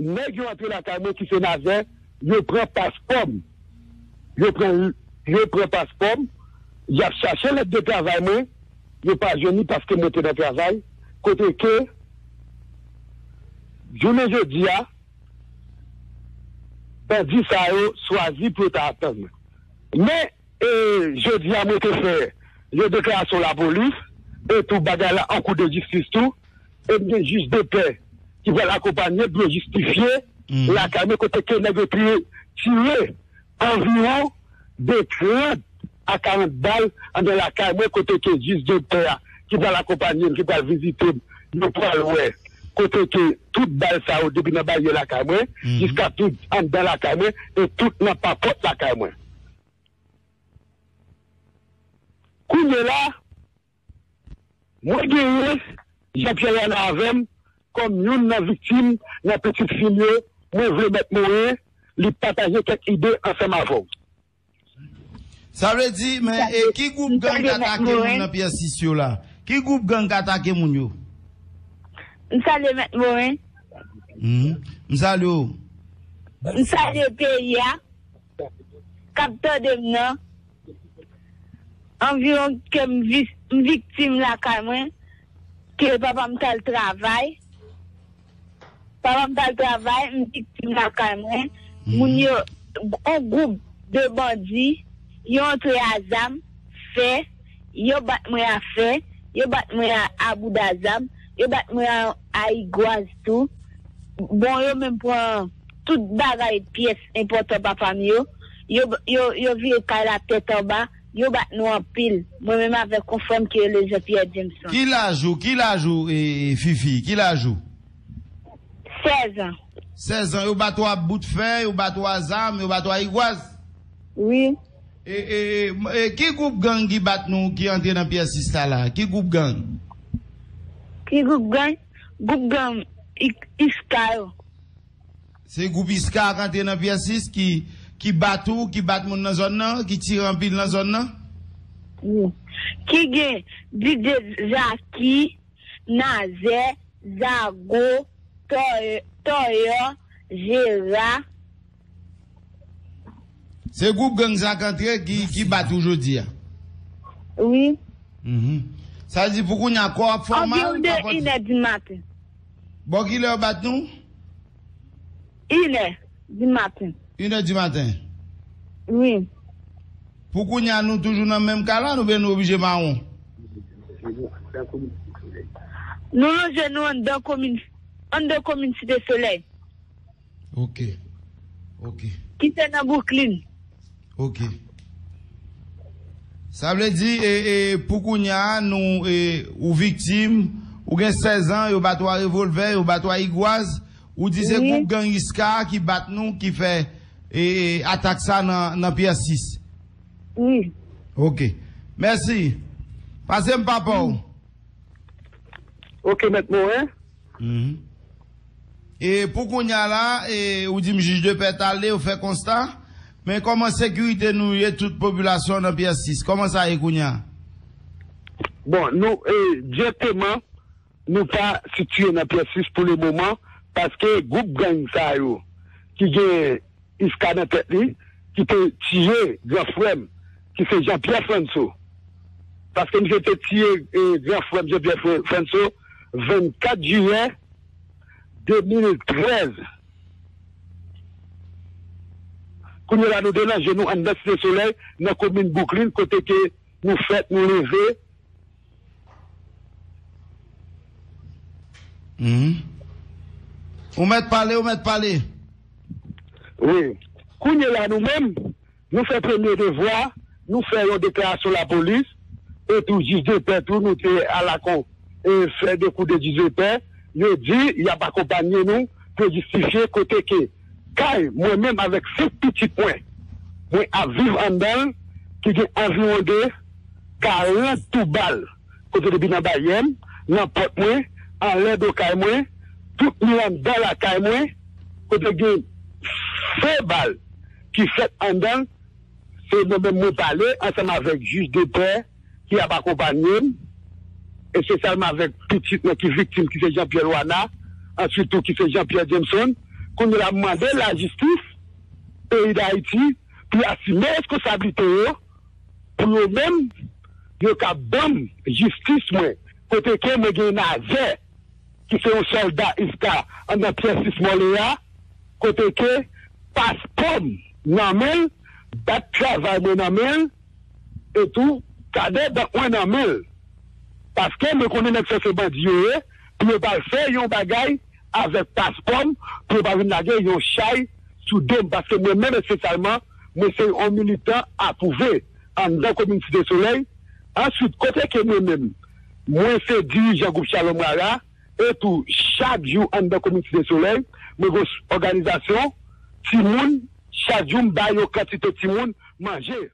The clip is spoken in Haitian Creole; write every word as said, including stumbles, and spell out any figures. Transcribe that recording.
Nèg yo antre lakay mwen ki se Nazè, yo pran paspò m. Yo pran, yo pran paspò m, y ap chache lèt de travay mwen, yo pa jwenn li paske mwen te nan travay, kote ke jounen jodi a, bandi sa yo swazi pou yo ta atann mwen. Men, e, jodi a mwen te fè yon deklarasyon lapolis, e tou bagay la an kou de jistis tou, e m gen jij de pè ki pral akonpanye m pou yo jistifye lakay mwen kote ke nèg yo te tire anviwon de trant a karant bal anndan lakay mwen kote ke jij de pè a ki pral akonpanye m, ki pral vizite m, yo pral wè kote ke tout bal sa yo depi nan baryè lakay mwen, jiska tout anndan lakay mwen, e tout nan papòt lakay mwen. Kounye la, mwen genyen Jean Pierre Yana avè m kòm youn nan viktim nan pitit fi m yo, mwen vle mèt Moren li pataje kèk ide ansanm avè w. Sa vle di, men e ki gwoup gang k atake moun nan pyès sis yo la? Ki gwoup gang k atake moun yo? M salye mèt Moren. M salye w. M salye peyi a. K ap tande m nan. Anviwon ke m viktim lakay mwen, ke papa m t al travay. Papa m t al travay, m viktim lakay mwen. Moun yo, yon gwoup de bandi, yo antre a zam, fè, yo bat mwen a fè, yo bat mwen a, a bouda zam, yo bat mwen a, a igwaz tou. Bon, yo menm pran tout bagay pyès enpòtan papa m yo. Yo, yo, yo vire kay la tèt anba, yo bat nou anpil. Mwen menm avèk yon frè m ki rele Jean Pierre Jameson. Ki laj ou, ki laj ou, e, Fifi, ki laj ou? Sèz an. Sèz an, yo bat ou a bout fè, yo bat ou a zam, yo bat ou a igwaz? Wi. E, e, e, e ki gwoup gang ki bat nou ki antre nan pyès sis la la? Ki gwoup gang? Ki gwoup gang? Gwoup gang Iska yo. Se gwoup Iska k antre nan pyès sis ki, ki bat ou, ki bat moun nan zòn nan, ki tire anpil nan zòn nan? Wi. Ki gen Didye Zaki, Nazè, Zago, Tòyò, Jera. Se gwoup gang sa k antre ki, ki bat ou jodi a? Wi. Sa vle di pou kounye a kò w ap fè w mal? Anviwon de inè di maten. Bò kilè yo bat nou? Inè di maten. Inè di maten? Wi. Pou kounye a nou toujou nan menm kay la oubyen nou oblije mawon? Nou lonje nou anndan komin, anndan komin Site Solèy. Ok. Ok. Ki te nan Brooklyn. Ok. Sa vle di, e, e, pou kounye a, nou, e, ou viktim, ou gen sèz an, yo bat ou a revòlvè, yo bat ou a igwaz, ou di se gwoup gang Iska ki bat nou, ki fè, e, e, atak sa nan, nan pyès sis. Wi. Ok. Mèsi. Pase m papa w. Ok, mèt Moren. E pou kounye a la, e, ou di m jij de pè t ale, ou fè konsta, men kòman sekirite nou ye, tout popilasyon nan pyès sis, kòman sa ye kounye a? Bon, nou, e, direkteman, nou pa sitiye nan pyès sis pou le moman, paske gwoup gang sa yo, ki gen Iska nan tèt li, ki te tiye gran frè m, ki se Jean Pierre Franso. Paske misye te tiye gran frè m Jean Pierre Franso vennkat jiyè de mil trèz. Kounye la nou delanje nou anndan Site Solèy nan komin Bouklin kote ke nou fèt, nou leve. Ou mèt pale, ou mèt pale. Wi. Kounye la nou menm, nou fè premye devwa, nou fè yon deklarasyon lapolis, e tou jij de pè tou, nou te alakon e fè de kou de jij de pè, yo di y ap akonpanye nou pou jistifye kote ke kay mwen menm avèk senk pitit mwen, mwen ap viv anndan l, ki gen anviwon de karant tou bal kote depi nan baryè m, nan pòt mwen, anlè do kay mwen, tout mi anndan lakay mwen, kote gen fè bal ki fèt anndan l, se mwen menm mwen pale ansanm avèk jij de pè ki ap akonpanye m, espesyalman avèk pitit mwen ki viktim ki se Jean Pierre Louana, answit tou ki se Jean Pierre Jameson, Kounye la, m mande lajistis peyi Dayiti pou yo asime reskonsablite yo, pou yo menm, yo ka ban m jistis mwen, kote ke mwen gen Nazè, ki se yon sòlda iska anndan pyès sis mòle a, kote ke paspò m nan men l, dat travay mwen nan men l, etou kadè bank mwen nan men l. Paske mwen konnen nèg sa se bandi yo ye, pou yo pa al fè yon bagay avèk paspò m, pou yo pa vin lage yon chay sou do m. Paske mwen menm espesyalman, mwen se yon militan apwouve anndan komin Site Solèy. Answit, kote ke mwen menm, mwen se dirijan gwoup Shalom Rara, etou chak jou anndan komin Site Solèy, mwen gen yon òganizasyon timoun, chak jou m bay yon kantite timoun manje.